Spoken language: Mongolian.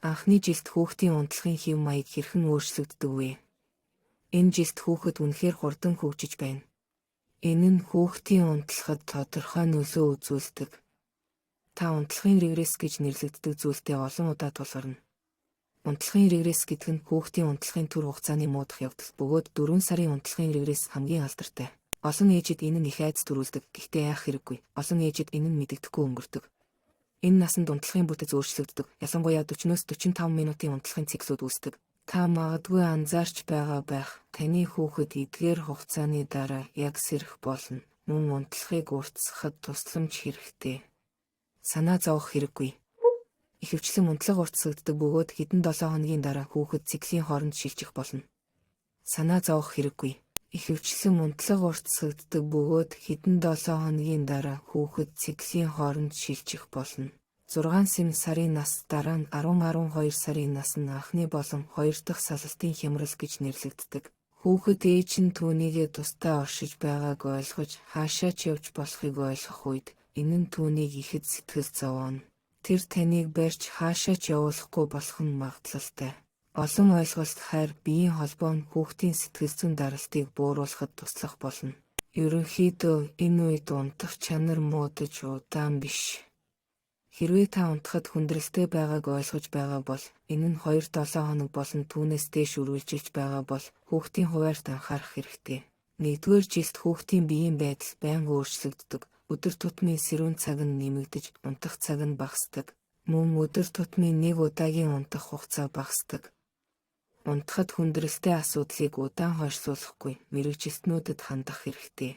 Анхны жилд хүүхдийн унтлахын хэв маяг хэрхэн өөрчлөгддөг вэ? Энэ жилд хүүхэд үнэхээр хурдан хөгжиж байна. Энэ нь хүүхдийн унтлахад тодорхой нөлөө үзүүлдэг. Та унтлахын регресс гэж нэрлэгддэг зүйлтэй олон удаа тулгарна. Унтлахын регресс гэдэг нь хүүхдийн унтлахын түр хугацааны муудах явдал бөгөөд 4 сарын унтлахын регресс хамгийн алдартай. Олон ээжид энэ нь их айдас төрүүлдэг, гэхдээ айх хэрэггүй. Олон ээжид энэ нь мэдэгдэхгүй өнгөрдөг. Энэ насанд унтлахын бүтэц өөрчлөгддөг. Ялангуяа 40-оос 45 минутын унтлахын циклүүд үүсдэг. Та магадгүй анзаарч байгаа байх, таны хүүхэд эдгээр хугацааны дараа яг сэрэх болно. Мөн унтлахыг уртасгахад тусламж хэрэгтэй. Санаа зовох хэрэггүй. Ихэвчлэн унтлага уртасгагддаг бөгөөд хэдэн 7 хоногийн дараа хүүхэд циклийн хооронд шилжих болно. Санаа зовох хэрэггүй. Ихэвчлэн унтлага уртасгагддаг бөгөөд хэдэн 7 хоногийн дараа хүүхэд циклийн хооронд шилжих болно. 6 сэм сарын нас дараа нь 10 12 сарын нас нь анхны болон хоёр дахь салалтын хямрал гэж нэрлэгддэг. Хүүхэд ээж нь түүнийгээ тусдаа оршиж байгааг ойлгож хаашаа ч явж болохыг ойлгох үед энэ нь түүнийг ихэд сэтгэл зовооно. Тэр таныг барьж хаашаа ч явуулахгүй болох нь магадлалтай. Олон ойлголт хайр биеийн холбоо нь хүүхдийн сэтгэл зүйн даралтыг бууруулахад туслах болно. Ерөнхийдөө энэ үед унтах чанар муудаж удаан биш. Хэрвээ та унтахад хүндрэлтэй байгааг ойлгож байгаа бол энэ нь 2-7 хоног болон түүнээс дээш үргэлжилж байгаа бол хүүхдийн хуваарьт анхаарах хэрэгтэй. Нэгдүгээр жилд хүүхдийн биеийн байдал байнга өөрчлөгддөг. Өдөр тутмын сэрүүн цаг нь нэмэгдэж, унтах цаг нь багасдаг. Мөн өдөр тутмын нэг удаагийн унтах хугацаа багасдаг. Унтахад хүндрэлтэй асуудлыг удаан хойшлуулахгүй мэргэжилтнүүдэд хандах хэрэгтэй.